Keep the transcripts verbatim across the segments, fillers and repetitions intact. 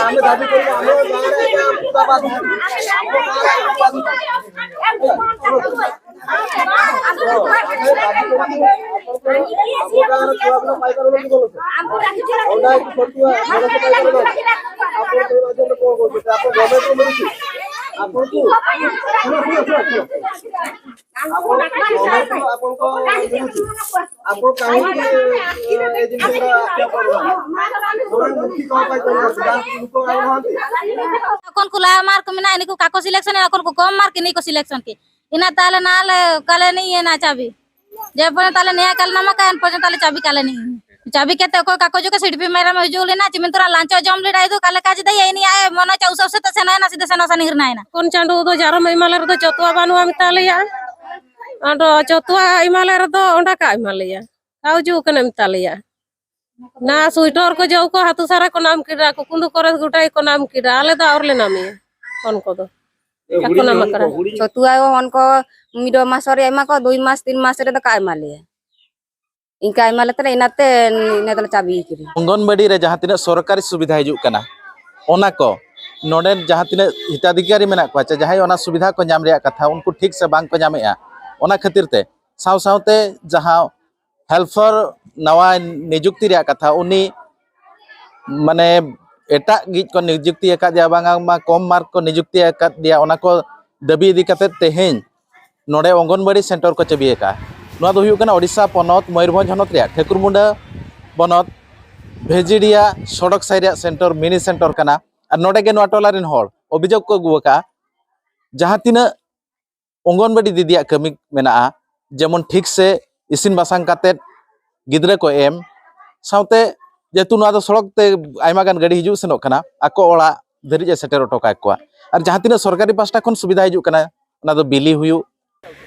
ଆମେ ଦାବି କରିବୁ, ଆମ ଗାଁରେ ଏଇଟା ମୁର୍ଦ୍ଦାବାଦ। ᱚᱠᱚᱱ ᱠᱚ ᱞᱟᱦᱟ ᱢᱟᱨᱠ ᱢᱮᱱᱟᱜᱼᱟ, ᱤᱱᱟᱹ ᱠᱚ ᱠᱟᱠᱚ ᱥᱤᱞᱮᱠᱥᱚᱱ ᱮᱱᱟ, ᱚᱠᱚᱱ ᱠᱚ ᱠᱚᱢ ᱢᱟᱨᱠ ᱤᱱᱟᱹ ᱠᱚ ᱥᱤᱞᱮᱠᱥᱚᱱ ᱠᱮ᱾ ᱤᱱᱟᱹ ᱛᱟᱦᱞᱮ ᱱᱟᱞᱮ ᱠᱟᱞᱮ ᱱᱤᱭᱮ ᱱᱟ ᱪᱟᱵᱤ᱾ ᱡᱮ ᱯᱚᱨᱡᱚᱱᱛᱚ ᱟᱞᱮ ᱱᱮᱭᱟ ᱠᱟᱞ ᱱᱟᱢᱟ ᱠᱟᱭ, ᱮᱱ ᱯᱚᱨᱡᱚᱱᱛᱚ ᱟᱞᱮ ᱪᱟᱵᱤ ᱠᱟᱞᱮ ᱱᱤᱭᱮ᱾ ᱪᱟᱵᱤ ᱠᱟᱛᱮ ᱚᱠᱚᱭ ᱠᱟᱠᱚ ᱡᱚᱠᱷᱚᱱ ᱥᱤᱰᱯᱤ ᱢᱮᱨᱚᱢ ᱦᱤᱡᱩᱜ ᱞᱮᱱᱟ, ᱪᱤᱢᱤᱱ ᱛᱚᱨᱟ ᱞᱟᱧᱪᱚ ᱡᱚᱢ ᱞᱮᱫᱟ, ᱤᱫᱩ ᱠᱟᱞᱮ ᱠᱟᱡ ᱫᱟᱭ ᱤᱱᱤ ᱟᱭ ᱢᱚᱱᱮ ᱪᱟ ᱩᱥᱟᱹ ᱩᱥᱟᱹ ᱛᱮ ᱥᱮᱱᱚᱭᱮᱱᱟ, ᱥᱤᱫᱷᱟᱹ ᱥᱮᱱᱚ ᱥᱟᱱᱤ ᱦᱤᱨᱱᱟᱭᱮᱱᱟ᱾ ᱠᱚᱱ ᱪᱟᱸᱰᱩ ᱫᱚ ᱡᱟᱨᱚᱢ ᱮᱢᱟᱞᱮ ᱨᱮᱫᱚ ᱪᱚᱛᱣᱟ ᱵᱟᱹᱱᱩᱜᱼᱟ ᱢᱮᱛᱟ ᱞᱮᱭᱟ᱾ ᱟᱫᱚ ᱪᱚᱛᱣᱟ ᱮᱢᱟᱞᱮ ᱨᱮᱫᱚ ᱚᱸᱰᱮ ᱠᱟ ᱮᱢᱟ ᱞᱮᱭᱟ, ᱠᱟᱣ ᱡᱩ ᱠᱟᱱᱟ ᱢᱮᱛᱟ ᱞᱮᱭᱟ᱾ ᱱᱟ ᱥᱩᱭᱴᱚᱨ ᱠᱚ ᱡᱚ ᱠᱚ ᱦᱟᱛᱩ ᱥᱟᱨᱟ ᱠᱚ ᱱᱟᱢ ᱠᱮᱫᱟ, ᱠᱩᱠᱩᱸᱫᱩ ᱠᱚᱨᱮ ᱜᱚᱴᱟᱭ ᱠᱚ ᱱᱟᱢ ᱠᱮᱫᱟ, ᱟᱞᱮ ᱫᱚ ᱟᱣᱨ ᱞᱮ ᱱᱟᱢᱮᱭᱟ᱾ ᱦᱚᱱ ᱠᱚᱫᱚ ᱟᱠᱚ ᱱᱟᱢ ᱟᱠᱟᱫᱟ᱾ ᱪᱚᱛᱩᱣᱟ ᱦᱚᱱ ᱠᱚ ᱢᱤᱫ ᱢᱟᱥ ᱨᱮ ᱮᱢᱟ ᱠᱚ, ᱫᱩᱭ ᱢᱟᱥ ᱛᱤᱱ ᱢᱟᱥ ᱨᱮ ᱫᱚ ᱠᱟ ᱮᱢᱟ ᱞᱮᱭᱟ᱾ ᱤᱱᱠᱟ ᱮᱢᱟ ᱞᱮ ᱛᱟᱞᱮ, ᱤᱱᱟᱛᱮ ᱤᱱᱟᱹ ᱫᱚᱞᱮ ᱪᱟᱵᱤ ᱠᱮᱫᱟ᱾ ᱚᱝᱜᱚᱱᱵᱟᱲᱤ ᱨᱮ ᱡᱟᱦᱟᱸ ᱛᱤᱱᱟᱹᱜ ᱥᱚᱨᱠᱟᱨᱤ ᱥᱩᱵᱤᱫᱷᱟ ᱦᱤᱡᱩᱜ ᱠᱟᱱᱟ, ᱚᱱᱟ ᱠᱚ ᱱᱚᱰᱮ ᱡᱟᱦᱟᱸ ᱛᱤᱱᱟᱹᱜ ᱦᱤᱛᱟᱫᱷᱤᱠᱟᱨᱤ ᱢᱮᱱᱟᱜ ᱠᱚᱣᱟ, ᱪᱮ ᱡᱟᱦᱟᱸᱭ ᱚᱱᱟ ᱥᱩᱵᱤᱫᱷᱟ ᱠᱚ ᱧᱟᱢ ᱨᱮᱭᱟᱜ ᱠᱟᱛᱷᱟ, ᱩᱱᱠᱩ ᱴᱷᱤᱠ ᱥᱮ ᱵᱟᱝ ᱠᱚ ᱧᱟᱢᱮᱜᱼᱟ᱾ ᱚᱱᱟ ᱠᱷᱟᱹᱛᱤᱨ ᱛᱮ ᱥᱟᱶ ᱥᱟᱶᱛᱮ ᱡᱟᱦᱟᱸ ᱦᱮᱞᱯᱟᱨ ᱱᱟᱣᱟ ᱱᱤᱡᱩᱠᱛᱤ ᱨᱮᱭᱟᱜ ᱠᱟᱛᱷᱟ, ᱩᱱᱤ ᱢᱟᱱᱮ ᱮᱴᱟᱜ ᱜᱤᱡ ᱠᱚ ᱱᱤᱡᱩᱠᱛᱤ ᱟᱠᱟᱫᱮᱭᱟ, ᱵᱟᱝᱟ ᱢᱟ ᱠᱚᱢ ᱢᱟᱨᱠ ᱠᱚ ᱱᱤᱡᱩᱠᱛᱤ ᱟᱠᱟᱫᱮᱭᱟ, ᱚᱱᱟ ᱠᱚ ᱫᱟᱹᱵᱤ ᱤᱫᱤ ᱠᱟᱛᱮ ᱛᱮᱦᱮᱧ ᱱᱚᱰᱮ ᱚᱝᱜᱚᱱᱵᱟᱲᱤ ᱥᱮᱱᱴᱟᱨ ᱠᱚ ᱪᱟᱹᱵᱤ ᱟᱠᱟᱫᱼᱟ᱾ ᱱᱚᱣᱟ ᱫᱚ ᱦᱩᱭᱩᱜ ᱠᱟᱱᱟ ᱳᱰᱤᱥᱟ ᱯᱚᱱᱚᱛ ᱢᱚᱭᱩᱨᱵᱷᱚᱸᱡᱽ ᱦᱚᱱᱚᱛ ᱨᱮᱭᱟᱜ ᱴᱷᱟᱹᱠᱩᱨᱢᱩᱸᱰᱟᱹ ᱵᱚᱱᱚᱛ ᱵᱷᱮᱡᱤᱰᱤᱭᱟ ᱥᱚᱲᱚᱠ ᱥᱟᱭ ᱨᱮᱭᱟᱜ ᱥᱮᱱᱴᱟᱨ, ᱢᱤᱱᱤ ᱥᱮᱱᱴᱟᱨ ᱠᱟᱱᱟ᱾ ᱟᱨ ᱱᱚᱰᱮ ᱜᱮ ᱱᱚᱣᱟ ᱴᱚᱞᱟ ᱨᱮᱱ ᱦᱚᱲ ᱚᱵᱷᱤᱡᱳᱜᱽ ᱠᱚ ᱟᱹᱜᱩ ᱟᱠᱟᱫᱼᱟ, ᱡᱟᱦᱟᱸ ᱛᱤᱱᱟᱹᱜ ᱚᱝᱜᱚᱱᱵᱟᱲᱤ ᱫᱤᱫᱤᱭᱟᱜ ᱠᱟᱹᱢᱤ ᱢᱮᱱᱟᱜᱼᱟ, ᱡᱮᱢᱚᱱ ᱴᱷᱤᱠ ᱥᱮ ᱤᱥᱤᱱ ᱵᱟᱥᱟᱝ ᱠᱟᱛᱮᱫ ᱜᱤᱫᱽᱨᱟᱹ ᱠᱚ ᱮᱢ, ᱥᱟᱶᱛᱮ ᱡᱮᱦᱮᱛᱩ ᱱᱚᱣᱟ ᱫᱚ ᱥᱚᱲᱚᱠ ᱛᱮ ᱟᱭᱢᱟ ᱜᱟᱱ ᱜᱟᱹᱰᱤ ᱦᱤᱡᱩᱜ ᱥᱮᱱᱚᱜ ᱠᱟᱱᱟ, ᱟᱠᱚ ᱚᱲᱟᱜ ᱫᱷᱟᱹᱨᱤᱡ ᱮ ᱥᱮᱴᱮᱨ ᱦᱚᱴᱚ ᱠᱟᱠᱚᱣᱟ᱾ ᱟᱨ ᱡᱟᱦᱟᱸ ᱛᱤᱱᱟᱹᱜ ᱥᱚᱨᱠᱟᱨᱤ ᱯᱟᱦᱴᱟ ᱠᱷᱚᱱ ᱥᱩᱵᱤᱫᱷᱟ ᱦᱤᱡᱩᱜ ᱠᱟᱱᱟ, ᱚᱱᱟ ᱫᱚ ᱵᱤᱞᱤ ᱦᱩᱭᱩᱜ,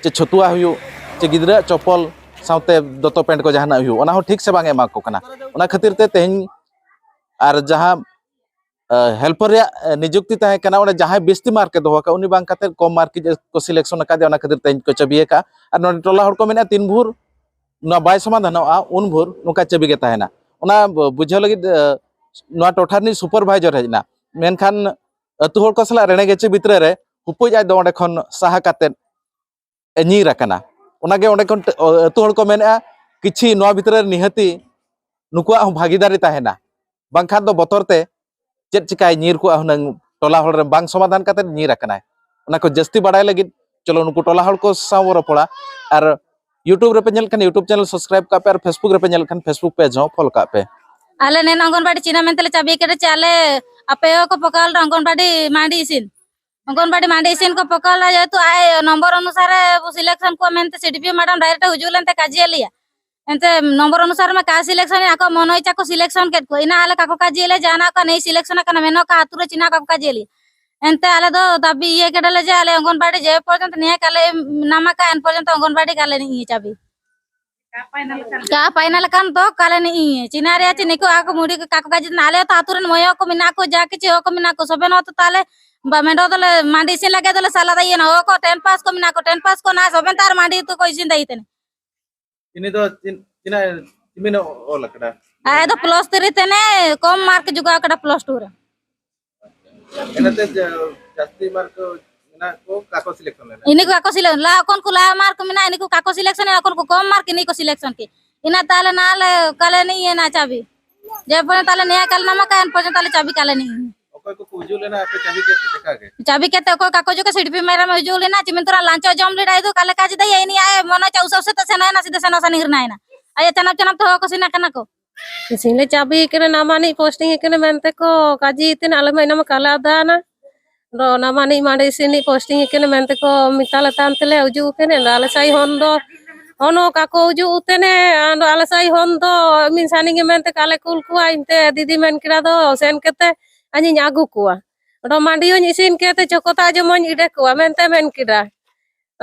ᱪᱮ ᱪᱷᱚᱛᱩᱣᱟ ᱦᱩᱭᱩᱜ, ᱪᱮ ᱜᱤᱫᱽᱨᱟᱹᱣᱟᱜ ᱪᱚᱯᱚᱞ ᱥᱟᱶᱛᱮ ᱫᱚᱛᱚ ᱯᱮᱱᱴ ᱠᱚ ᱡᱟᱦᱟᱱᱟᱜ ᱦᱩᱭᱩᱜ, ᱚᱱᱟ ᱦᱚᱸ ᱴᱷᱤᱠ ᱥᱮ ᱵᱟᱝ ᱮ ᱮᱢᱟ ᱠᱚ ᱠᱟᱱᱟ᱾ ᱚᱱᱟ ᱠᱷᱟᱹᱛᱤᱨ ᱛᱮ ᱛᱮᱦᱮᱧ ᱟᱨ ᱡᱟᱦᱟᱸ ᱦᱮᱞᱯᱟᱨ ᱨᱮᱭᱟᱜ ᱱᱤᱡᱩᱠᱛᱤ ᱛᱟᱦᱮᱸ ᱠᱟᱱᱟ, ᱚᱸᱰᱮ ᱡᱟᱦᱟᱸᱭ ᱵᱮᱥᱛᱤ ᱢᱟᱨᱠ ᱮ ᱫᱚᱦᱚ ᱟᱠᱟᱫ, ᱩᱱᱤ ᱵᱟᱝ ᱠᱟᱛᱮ ᱠᱚᱢ ᱢᱟᱨᱠ ᱠᱚ ᱥᱤᱞᱮᱠᱥᱚᱱ ᱟᱠᱟᱫᱮᱭᱟ, ᱚᱱᱟ ᱠᱷᱟᱹᱛᱤᱨ ᱛᱮ ᱤᱧ ᱠᱚ ᱪᱟᱹᱵᱤ ᱟᱠᱟᱫᱼᱟ᱾ ᱟᱨ ᱱᱚᱰᱮ ᱴᱚᱞᱟ ᱦᱚᱲ ᱠᱚ ᱢᱮᱱᱟ, ᱛᱤᱱ ᱵᱷᱳᱨ ᱱᱚᱣᱟ ᱵᱟᱭ ᱥᱚᱢᱟᱫᱷᱟᱱᱚᱜᱼᱟ, ᱩᱱ ᱵᱷᱳᱨ ᱱᱚᱝᱠᱟ ᱪᱟᱹᱵᱤ ᱜᱮ ᱛᱟᱦᱮᱱᱟ᱾ ᱚᱱᱟ ᱵᱩᱡᱷᱟᱹᱣ ᱞᱟᱹᱜᱤᱫ ᱱᱚᱣᱟ ᱴᱚᱴᱷᱟ ᱨᱤᱱᱤᱡ ᱥᱩᱯᱟᱨᱵᱷᱟᱭᱡᱟᱨ ᱦᱮᱡ ᱮᱱᱟ, ᱢᱮᱱᱠᱷᱟᱱ ᱟᱹᱛᱩ ᱦᱚᱲ ᱠᱚ ᱥᱟᱞᱟᱜ ᱨᱮᱲᱮ ᱜᱮᱪᱮ ᱵᱷᱤᱛᱨᱟᱹ ᱨᱮ ᱦᱩᱯᱩᱡ ᱟᱡ ᱫᱚ ᱚᱸᱰᱮ ᱠᱷᱚᱱ ᱥᱟᱦᱟ ᱠᱟᱛᱮᱫ ᱮ ᱧᱤᱨ ᱟᱠᱟᱱᱟ᱾ ᱚᱱᱟᱜᱮ ᱚᱸᱰᱮ ᱠᱷᱚᱱ ᱟᱹᱛᱩ ᱦᱚᱲ ᱠᱚ ᱢᱮᱱᱮᱫᱼᱟ, ᱠᱤᱪᱷᱤ ᱱᱚᱣᱟ ᱵᱷᱤᱛᱨᱤ ᱨᱮ ᱱᱤᱦᱟᱹᱛᱤ ᱱᱩᱠᱩᱣᱟᱜ ᱦᱚᱸ ᱵᱷᱟᱹᱜᱤᱫᱟᱨᱤ ᱛᱟᱦᱮᱱᱟ, ᱵᱟᱝᱠᱷᱟᱱ ᱫᱚ ᱵᱚᱛᱚᱨ ᱛᱮ ᱪᱮᱫ ᱪᱤᱠᱟᱭ ᱧᱤᱨ ᱠᱚᱜᱼᱟ ᱦᱩᱱᱟᱹᱝ, ᱴᱚᱞᱟ ᱦᱚᱲ ᱨᱮ ᱵᱟᱝ ᱥᱚᱢᱟᱫᱷᱟᱱ ᱠᱟᱛᱮ ᱧᱤᱨ ᱟᱠᱟᱱᱟᱭ᱾ ᱚᱱᱟ ᱠᱚ ᱡᱟᱹᱥᱛᱤ ᱵᱟᱲᱟᱭ ᱞᱟᱹᱜᱤᱫ ᱪᱚᱞᱚ ᱱᱩᱠᱩ ᱴᱚᱞᱟ ᱦᱚᱲ ᱠᱚ ᱥᱟᱶ ᱵᱚ ᱨᱚᱯᱚᱲᱟ᱾ ᱟᱨ YouTube ᱨᱮᱯᱮ ᱧᱮᱞ ᱠᱷᱟᱱ YouTube channel subscribe ᱠᱟᱜ ᱯᱮ, ᱟᱨ Facebook ᱨᱮᱯᱮ ᱧᱮᱞ ᱠᱷᱟᱱ Facebook page ᱦᱚᱸ follow ᱠᱟᱜ ᱯᱮ᱾ ᱟᱞᱮ ᱱᱮᱱ ᱚᱝᱜᱚᱱᱵᱟᱲᱤ ᱪᱤᱱᱦᱟᱹ ᱢᱮᱱᱛᱮ ᱞᱮ ᱪᱟᱵᱤ ᱠᱮᱫᱟ ᱪᱮ ᱟᱞᱮ ᱟᱯᱮ ᱦᱚᱸ ᱠᱚ ᱯᱚᱠᱟᱞ ᱨᱮ ᱚᱝᱜᱚᱱᱵᱟᱲᱤ ᱢᱟᱹᱰᱤ ᱤᱥᱤᱱ᱾ ᱚᱝᱜᱚᱱᱵᱟᱲᱤ ᱢᱟᱹᱰᱤ ᱤᱥᱤᱱ ᱠᱚ ᱯᱚᱠᱟᱞᱟ, ᱡᱮᱦᱮᱛᱩ ᱟᱡ ᱱᱚᱢᱵᱚᱨ ᱚᱱᱩᱥᱟᱨᱮ ᱵᱚ selection ᱠᱚᱣᱟ ᱢᱮᱱᱛᱮ CDPO madam direct ᱦᱤᱡᱩᱜ ᱞᱮᱱᱛᱮ ᱠᱟᱡᱮ ᱞᱮᱭᱟ᱾ ᱮᱱᱛᱮ ᱱᱚᱢᱵᱚᱨ ᱚᱱᱩᱥᱟᱨ ᱢᱟ ᱠᱟ selection ᱟᱠᱚ ᱢᱚᱱᱚ ᱤᱪᱪᱷᱟ ᱠᱚ selection ᱠᱮᱫ ᱠᱚᱣᱟ᱾ ᱤᱱᱟ ᱟᱞᱮ ᱠᱟᱠᱚ ᱠᱟᱡᱮ ᱞᱮ ᱡᱟᱦᱟᱱᱟᱜ ᱠᱟ ᱱᱮᱭ selection ᱟᱠᱟᱱᱟ ᱢᱮᱱᱚ ᱠᱟ ᱟᱛᱩ ᱨᱮ ᱪᱤᱱᱟ ᱠᱟᱠᱚ ᱠᱟᱡᱮ ᱞᱮᱭᱟ᱾ ᱮᱱᱛᱮ ᱟᱞᱮ ᱫᱚ ᱫᱟᱵᱤ ᱤᱭᱟᱹ ᱠᱮᱫᱟᱞᱮ ᱡᱮ ᱟᱞᱮ ᱚᱝᱜᱚᱱᱵᱟᱲᱤ ᱡᱮ ᱯᱚᱨᱡᱚᱱᱛᱚ ᱱᱤᱭᱟᱹ ᱠᱟᱞᱮ ᱱᱟᱢᱟ ᱠᱟ ᱮᱱ ᱯᱚᱨᱡᱚᱱᱛᱚ ᱚᱝᱜᱚᱱᱵᱟᱲᱤ ᱠᱟᱞᱮ ᱱᱤᱭᱟᱹ ᱪᱟᱵᱤ᱾ ᱠᱟ final ᱠᱟᱱ ᱫᱚ ᱠᱟᱞᱮ ᱱᱤᱭᱟᱹ ᱪᱤᱱᱟ ᱨᱮᱭᱟ ᱪᱤᱱᱤ ᱠᱚ ᱟᱠᱚ ᱢᱩᱲᱤ ᱠᱟᱠᱚ ᱠᱟᱡᱮ ᱟᱞᱮ ᱛᱚ ᱟᱛᱩ ᱨᱮᱱ ᱢᱚᱭᱚ ᱠᱚ ᱢᱮᱱᱟᱜ ᱠᱚ ᱡᱟ ᱠᱤᱪᱷᱩ ᱦᱚᱸ ᱠᱚ ᱢᱮᱱᱟᱜ ᱠᱚ ᱥᱚᱵᱮ ᱱᱚ ᱛᱚ ᱛᱟᱞᱮ ᱵᱟ ᱢᱮᱱᱫᱚ ᱫᱚᱞᱮ ᱢᱟᱹᱰᱤ ᱤᱥᱤᱱ ᱞᱟᱹᱜᱤᱫ ᱫᱚᱞᱮ ᱥᱟᱞᱟᱫ ᱤᱭᱟᱹ ᱱᱟ ᱚᱠᱚ ten pass ᱠᱚ ᱢᱮᱱᱟᱜ ᱠᱚ ten pass ᱠᱚ ᱱᱟ ᱥᱚᱵᱮᱱ ᱛᱟᱨ ᱢᱟᱹᱰᱤ ᱩᱛᱩ ᱠᱚ ᱤᱥᱤᱱ ᱫᱟᱭ ᱛᱮᱱᱮ᱾ ᱤᱱᱤ ᱫᱚ ᱛᱤᱱᱟᱹᱜ ᱛᱤᱢᱤᱱ ᱚᱞ ᱟᱠᱟᱫᱟ? ᱟᱭ ᱫᱚ plus three ᱛᱮᱱᱮ ᱠᱚᱢ mark ᱡᱩᱜᱟᱣ ᱠᱟᱫᱟ plus two ᱨᱮ᱾ ᱮᱱᱟᱛᱮ ᱡᱟᱹᱥᱛᱤ mark ᱢᱮᱱᱟᱜ ᱠᱚ ᱠᱟᱠᱚ selection ᱞᱮᱱᱟ᱾ ᱤᱱᱤ ᱠᱚ ᱠᱟᱠᱚ selection ᱞᱟ ᱚᱠᱚᱱ ᱠᱚ ᱞᱟ mark ᱢᱮᱱᱟᱜ ᱤᱱᱤ ᱠᱚ ᱠᱟᱠᱚ selection ᱚᱠᱚᱱ ᱠᱚ ᱠᱚᱢ mark ᱤᱱᱤ ᱠᱚ selection ᱠᱮ᱾ ᱤᱱᱟ ᱛᱟᱦᱞᱮ ᱱᱟᱞᱮ ᱠᱟᱞᱮ ᱱᱤ ᱮᱱᱟ ᱪᱟᱵᱤ᱾ ᱡᱮ ᱯᱚᱨᱡᱚᱱᱛᱚ ᱟᱞᱮ ᱱᱮᱭᱟ ᱠᱟᱞ ᱱᱟᱢᱟ ᱠᱟ ᱮᱱ ᱯᱚᱨᱡᱚᱱᱛᱚ ᱟᱞᱮ ᱪᱟᱵᱤ ᱠᱟᱞᱮ ᱱᱤ᱾ ᱚᱠᱚᱭ ᱠᱚᱠᱚ ᱦᱤᱡᱩᱜ ᱞᱮᱱᱟ ᱟᱯᱮ ᱪᱟᱵᱤ ᱠᱮᱫ ᱛᱮ ᱪᱮᱠᱟ ᱜᱮ? ᱪᱟᱵᱤ ᱠᱮᱫ ᱛᱮ ᱚᱠᱚᱭ ᱠᱟᱠᱚ ᱡᱚᱠᱷᱮ ᱥᱤᱰᱯᱤ ᱢᱮᱨᱚᱢ ᱦᱤᱡᱩᱜ ᱞᱮᱱᱟ ᱪᱤᱢᱤᱱ ᱛᱚᱨᱟ ᱞᱟᱧᱪᱚ ᱡᱚᱢ ᱞᱮᱫᱟ ᱤᱫᱩ ᱠᱟᱞᱮ ᱠᱟᱡ ᱫᱟᱭ ᱤᱱᱤ ᱟᱭ ᱢᱚᱱᱚ ᱪᱟ ᱩᱥᱟᱹ ᱩᱥᱟᱹ ᱛᱮ ᱥᱮᱱᱟᱭᱱᱟ ᱥᱤᱫᱷᱟᱹ ᱥᱮᱱᱚ ᱥᱟᱱᱤ ᱦᱤᱨᱱᱟᱭᱱᱟ᱾ ᱟᱭ ᱪᱟᱱᱟᱯ ᱪᱟᱱᱟᱯ ᱛᱮ ᱦᱚᱦᱚ ᱠᱚ ᱥᱮᱱᱟ ᱠᱟᱱᱟ ᱠᱚ᱾ ᱥᱤᱧ ᱞᱮ ᱪᱟᱵᱤ ᱠᱟᱱᱟ ᱱᱟᱢᱟᱱᱤᱡ posting ᱠᱟᱱᱟ ᱢᱮᱱᱛᱮ ᱠᱚ ᱠᱟᱡᱤ ᱛᱮᱱ ᱟᱞᱮ ᱢᱟ ᱤᱱᱟᱹ ᱢᱟ ᱠᱟᱞᱮ ᱟᱫᱟᱱᱟ᱾ ᱫᱚ ᱚᱱᱟ ᱢᱟ ᱱᱤᱡ ᱢᱟᱹᱰᱤ ᱤᱥᱤᱱᱤᱡ posting ᱠᱟᱱᱟ ᱢᱮᱱᱛᱮ ᱠᱚ ᱢᱮᱛᱟ ᱞᱮ ᱛᱟᱦᱮᱱ ᱛᱮᱞᱮ ᱦᱤᱡᱩᱜ ᱠᱟᱱᱟ᱾ ᱟᱫᱚ ᱟᱞᱮ ᱥᱟᱭ ᱦᱚᱱ ᱫᱚ ᱦᱚᱱᱚ ᱠᱟᱠᱚ ᱦᱤᱡᱩᱜ ᱩᱛᱮᱱᱮ᱾ ᱟᱫᱚ ᱟᱞᱮ ᱥᱟᱭ ᱦᱚᱱ ᱫᱚ ᱢᱤᱫ ᱥᱟᱱᱤ ᱜᱮ ᱢᱮᱱᱛᱮ ᱠᱟᱞᱮ ᱠᱩᱞ ᱠᱚᱣᱟ᱾ ᱤᱧᱛᱮ ᱫᱤᱫᱤ ᱢᱮᱱ ᱠᱮᱫᱟ ᱫᱚ ᱥᱮᱱ ᱠᱟᱛᱮ ᱟᱹᱧᱤᱧ ᱟᱹᱜᱩ ᱠᱚᱣᱟ᱾ ᱟᱫᱚ ᱢᱟᱹᱰᱤᱭᱚᱧ ᱤᱥᱤᱱ ᱠᱮᱫ ᱛᱮ ᱪᱚᱠᱚᱛᱟ ᱡᱚᱢᱚᱧ ᱤᱰᱮ ᱠᱚᱣᱟ ᱢᱮᱱᱛᱮ ᱢᱮᱱ ᱠᱮᱫᱟ᱾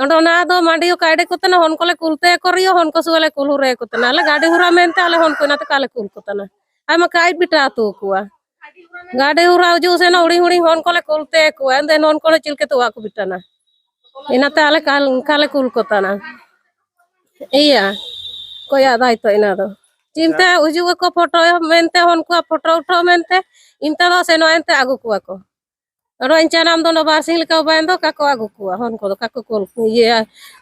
ᱚᱸᱰᱮ ᱚᱱᱟ ᱫᱚ ᱢᱟᱹᱰᱤᱭᱚ ᱠᱟᱭᱰᱮ ᱠᱚ ᱛᱟᱦᱮᱱᱟ, ᱦᱚᱱ ᱠᱚᱞᱮ ᱠᱩᱞ ᱛᱮ ᱠᱚ ᱨᱮᱭᱚ, ᱦᱚᱱ ᱠᱚ ᱥᱩᱣᱟᱞᱮ ᱠᱩᱞ ᱦᱩᱨᱮ ᱠᱚ ᱛᱟᱦᱮᱱᱟ᱾ ᱟᱞᱮ ᱜᱟᱹᱰᱤ ᱦᱩᱨᱟ ᱢᱮᱱᱛᱮ ᱟᱞᱮ ᱦᱚᱱ ᱠᱚ ᱚᱱᱟᱛᱮ ᱠᱟᱞᱮ ᱠᱩᱞ ᱠᱚ ᱛᱟᱦᱮᱱᱟ᱾ ᱟᱭᱢᱟ ᱠᱟᱭ ᱵᱤᱴᱟ ᱟᱹᱛᱩ ᱠᱚᱣᱟ᱾ ᱜᱟᱹᱰᱤ ᱦᱩᱨᱟ ᱦᱤᱡᱩᱜ ᱥᱮᱱᱚᱜ ᱦᱩᱰᱤᱧ ᱦᱩᱰᱤᱧ ᱦᱚᱱ ᱠᱚᱞᱮ ᱠᱩᱞ ᱛᱮ ᱠᱚᱣᱟ᱾ ᱮᱱᱛᱮ ᱦᱚᱱ ᱠᱚᱞᱮ ᱪᱤᱞᱠᱟᱹ ᱛᱮ ᱚᱲᱟᱜ ᱠᱚ ᱵᱤᱴᱟᱱᱟ᱾ ᱤᱱᱟᱛᱮ ᱟᱞᱮ ᱠᱟᱞ-, ᱠᱟᱞᱮ ᱠᱩᱞ ᱠᱚ ᱛᱟᱦᱮᱱᱟ᱾ ᱤᱭᱟᱹ, ᱠᱚᱭᱟ ᱫᱟᱭ ᱛᱚ ᱤᱱᱟ ᱫᱚ᱾ ᱪᱤᱱᱛᱟᱹ ᱦᱤᱡᱩᱜ ᱟᱠᱚ ᱯᱷᱳᱴᱳ ᱢᱮᱱᱛᱮ, ᱩᱱᱠᱩᱣᱟᱜ ᱯᱷᱳᱴᱳ ᱩᱴᱷᱟᱹᱣ ᱢᱮᱱᱛᱮ, ᱤᱱᱛᱟ ᱫᱚ ᱥᱮᱱᱚᱜ ᱮᱱᱛᱮ ᱟᱹᱜᱩ ᱠᱚᱣᱟ ᱠᱚ᱾ ᱟᱫᱚ ᱤᱧ ᱪᱟᱱᱟᱢ ᱫᱚ ᱱᱚᱣᱟ ᱵᱟᱨᱥᱤᱧ ᱞᱮᱠᱟ ᱵᱟᱭ ᱫᱚ ᱠᱟᱠᱚ ᱟᱹᱜᱩ ᱠᱚᱣᱟ, ᱦᱚᱱ ᱠᱚᱫᱚ ᱠᱟᱠᱚ ᱠᱚᱞ ᱤᱭᱟᱹ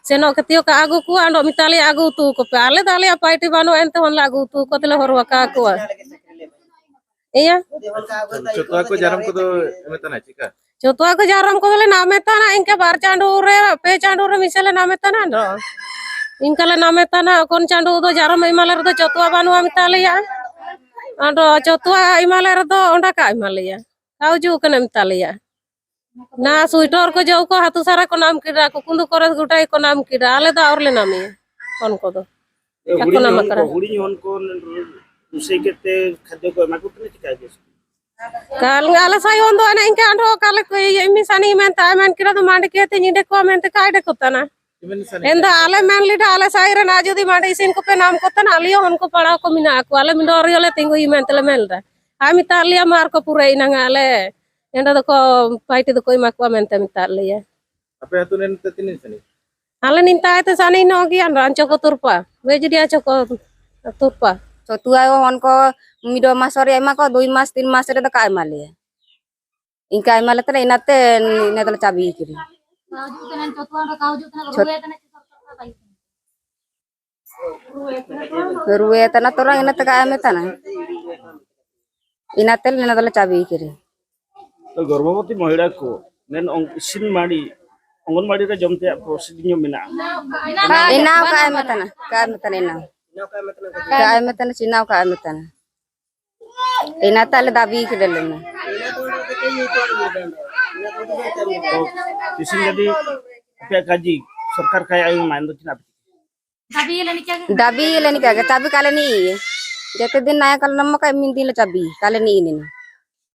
ᱥᱮᱱᱚᱜ ᱠᱟᱛᱮ ᱠᱚ ᱟᱹᱜᱩ ᱠᱚᱣᱟ, ᱟᱫᱚ ᱢᱮᱛᱟᱞᱮᱭᱟ ᱟᱹᱜᱩ ᱩᱛᱩ ᱠᱚᱯᱮ᱾ ᱟᱞᱮ ᱫᱚ ᱟᱞᱮᱭᱟᱜ ᱯᱟᱭᱴᱤ ᱵᱟᱹᱱᱩᱜ ᱮᱱᱛᱮ ᱦᱚᱱ ᱞᱮ ᱟᱹᱜᱩ ᱩᱛᱩ ᱠᱚ ᱛᱮᱞᱮ ᱦᱚᱨᱣᱟ ᱠᱟᱠᱚᱣᱟ᱾ ᱤᱭᱟᱹ ᱪᱷᱚᱛᱩᱣᱟ ᱠᱚ ᱡᱟᱨᱟᱢ ᱠᱚᱫᱚ ᱮᱢᱮ ᱛᱟᱱᱟ ᱪᱮᱠᱟ? ᱪᱷᱚᱛᱩᱣᱟ ᱠᱚ ᱡᱟᱨᱟᱢ ᱠᱚᱫᱚᱞᱮ ᱱᱟᱢᱮ ᱛᱟᱱᱟ, ᱤᱱᱠᱟ ᱵᱟᱨ ᱪᱟᱸᱫᱳ ᱨᱮ, ᱯᱮ ᱪᱟᱸᱫᱳ ᱨᱮ ᱢᱤᱥᱮ ᱞᱮ ᱱᱟᱢᱮ ᱛᱟᱱᱟ ᱫᱚ᱾ ᱤᱱᱠᱟ ᱞᱮ ᱱᱟᱢᱮ ᱛᱟᱱᱟ, ᱚᱠᱚᱱ ᱪᱟᱸᱫᱳ ᱫᱚ ᱡᱟᱨᱟᱢ ᱮᱢᱟᱞᱮ ᱨᱮᱫᱚ ᱪᱷᱚᱛᱩᱣᱟ ᱵᱟᱹᱱᱩᱜᱼᱟ ᱢᱮᱛᱟ ᱞᱮᱭᱟ᱾ ᱟᱫᱚ ᱪᱷᱚᱛᱩᱣᱟ ᱮᱢᱟᱞᱮ ᱨᱮᱫᱚ ᱚᱸᱰᱮ ᱠᱟ ᱮᱢᱟ ᱞᱮᱭᱟ, ᱠᱟᱣᱡᱩ ᱠᱟᱱᱟ ᱢᱮᱛᱟ ᱞᱮᱭᱟ᱾ ᱱᱟ ᱥᱩᱭᱴᱚᱨ ᱠᱚ ᱡᱚ ᱠᱚ ᱦᱟᱹᱛᱩ ᱥᱟᱨᱟ ᱠᱚ ᱱᱟᱢ ᱠᱮᱫᱟ, ᱠᱩᱠᱩᱸᱫᱩ ᱠᱚᱨᱮ ᱜᱚᱴᱟ ᱜᱮᱠᱚ ᱱᱟᱢ ᱠᱮᱫᱟ, ᱟᱞᱮ ᱫᱚ ᱟᱨ ᱞᱮ ᱱᱟᱢᱮᱭᱟ ᱦᱚᱱ ᱠᱚᱫᱚ᱾ ᱮ, ᱠᱟᱠᱚ ᱦᱩᱰᱤᱧ ᱱᱟᱢ ᱦᱚᱱ ᱠᱚ, ᱟᱠᱟᱫᱟ᱾ ᱦᱩᱰᱤᱧ ᱦᱚᱱ ᱠᱚ ᱨᱩᱥᱟᱹᱭ ᱠᱟᱛᱮ ᱠᱷᱟᱫᱽᱭᱚ ᱠᱚ ᱮᱢᱟ ᱠᱚ ᱠᱟᱱᱟ, ᱪᱮᱠᱟ ᱜᱮ? ᱠᱟᱞ ᱟᱞᱮ ᱥᱟᱭ ᱦᱚᱱ ᱫᱚ ᱮᱱᱮ ᱤᱱᱠᱟ ᱟᱸᱰᱚ ᱠᱟᱞᱮ ᱠᱚ ᱤᱭᱟᱹ ᱤᱢᱤ ᱥᱟᱱᱤ ᱢᱮᱱ ᱛᱟ ᱢᱮᱱ ᱠᱮᱫᱟ ᱫᱚ ᱢᱟᱸᱰᱤ ᱠᱮ ᱛᱮ ᱧᱤᱫᱟᱹ ᱠᱚ ᱢᱮᱱ ᱛᱮ ᱠᱟᱭ ᱰᱮ ᱠᱚ ᱛᱟᱱᱟ᱾ ᱮᱱᱫᱟ ᱟᱞᱮ ᱢᱮᱱ ᱞᱤᱰᱟ ᱟᱞᱮ ᱥᱟᱭ ᱨᱮ ᱱᱟ ᱡᱩᱫᱤ ᱢᱟᱸᱰᱤ ᱤᱥᱤᱱ ᱠᱚᱯᱮ ᱱᱟᱢ ᱠᱚ ᱛᱟᱱᱟ, ᱟᱞᱮ ᱦᱚᱱ ᱠᱚ ᱯᱟᱲᱟᱣ ᱠᱚ ᱢᱮᱱᱟᱜ ᱠᱚ, ᱟᱞᱮ ᱢᱤᱫ ᱫᱚ ᱟᱨ ᱞᱮ ᱛᱤᱸᱜᱩᱭ ᱢᱮᱱ ᱛᱮᱞᱮ ᱢᱮᱱ ᱞᱮᱫᱟ᱾ ᱟᱨ ᱢᱮᱛᱟᱜ ᱞᱮᱭᱟ ᱢᱟᱨ ᱠᱚ ᱯᱩᱨᱟᱹ ᱤᱱᱟᱝ ᱟᱞᱮ ᱮᱸᱰᱮ ᱫᱚᱠᱚ ᱯᱟᱭᱴᱤ ᱫᱚᱠᱚ ᱮᱢᱟ ᱠᱚᱣᱟ ᱢᱮᱱᱛᱮ ᱢᱮᱛᱟᱜ ᱞᱮᱭᱟ᱾ ᱟᱯᱮ ᱟᱹᱛᱩ ᱨᱮᱱ ᱛᱮ ᱛᱤᱱᱟᱹᱜ ᱥᱟᱺᱜᱤᱧ? ᱟᱞᱮ ᱱᱤᱱᱛᱟᱭ ᱛᱮ ᱥᱟᱺᱜᱤᱧ ᱧᱚᱜ ᱜᱮᱭᱟ, ᱨᱟᱱᱪᱚ ᱠᱚ ᱛᱩᱨᱯᱟ, ᱵᱮᱡᱽᱰᱤᱭᱟ ᱪᱚ ᱠᱚ ᱛᱩᱨᱯᱟ᱾ ᱪᱷᱚᱛᱩᱣᱟ ᱦᱚᱱ ᱠᱚ ᱢᱤᱫ ᱢᱟᱥ ᱨᱮ ᱮᱢᱟ ᱠᱚ, ᱫᱩᱭ ᱢᱟᱥ, ᱛᱤᱱ ᱢᱟᱥ ᱨᱮ ᱫᱚ ᱠᱟ ᱮᱢᱟ ᱞᱮᱭᱟ᱾ ᱤᱱᱠᱟ ᱮᱢᱟ ᱞᱮ ᱛᱟᱦᱮᱱᱟ, ᱤᱱᱟᱛᱮ ᱤᱱᱟᱹ ᱫᱚᱞᱮ ᱪᱟᱵᱤ ᱠᱮᱫᱟ᱾ ᱪᱷᱚᱛ-, ᱨᱩᱣᱮ ᱛᱟᱱᱟ ᱛᱚᱨᱟ, ᱤᱱᱟᱹ ᱛᱮ ᱠᱟ ᱮᱢᱮ ᱛᱟᱱᱟ᱾ ᱤᱱᱟᱛᱮ ᱤᱱᱟᱹ ᱫᱚᱞᱮ ᱪᱟᱵᱤ ᱠᱮᱫᱟ᱾ ᱛᱚ, ᱜᱚᱨᱵᱷᱚᱵᱚᱛᱤ ᱢᱚᱦᱤᱞᱟ ᱠᱚ ᱢᱮᱱ ᱚᱝ-, ᱤᱥᱤᱱ ᱢᱟᱹᱲᱤ, ᱚᱝᱜᱚᱱᱵᱟᱲᱤ ᱨᱮ ᱡᱚᱢ ᱛᱮᱭᱟᱜ ᱯᱨᱚᱥᱤᱫ ᱧᱚᱜ ᱢᱮᱱᱟᱜᱼᱟ᱾ ᱮᱱᱟᱣ ᱠᱟᱜ ᱢᱮ ᱛᱟᱱᱟ, ᱠᱟᱜ ᱢᱮ ᱛᱟᱱᱟ ᱮᱱᱟᱣ᱾ ᱠᱟᱜ ᱢᱮ ᱛᱟᱱᱟ, ᱪᱤᱱᱟᱣ ᱠᱟᱜ ᱢᱮ ᱛᱟᱱᱟ᱾ ᱮᱱᱟ ᱛᱟᱦᱞᱮ ᱫᱟᱵᱤ ᱠᱮᱫᱟ ᱞᱮ ᱱᱟ᱾ ᱛᱚ, ᱤᱥᱤᱱ ᱡᱩᱫᱤ ᱟᱯᱮᱭᱟᱜ ᱠᱟᱡᱤ ᱥᱚᱨᱠᱟᱨ ᱠᱟᱭ ᱟᱭ ᱢᱟ, ᱮᱱ ᱫᱚ ᱪᱮᱫᱟᱜ ᱯᱮ ᱫᱟᱵᱤ ᱞᱮᱱᱤᱠᱟ ᱜᱮ, ᱫᱟᱵᱤ ᱠᱟᱞᱮ ᱱᱤ᱾ ᱡᱮᱛᱮ ᱫᱤᱱ ᱱᱟᱭᱟ ᱠᱟᱞ ᱱᱚᱢ ᱠᱟ ᱢᱤᱱ ᱫᱤᱱ ᱞᱮ ᱪᱟᱵᱤ, ᱠᱟᱞᱮ ᱱᱤ ᱱᱤ᱾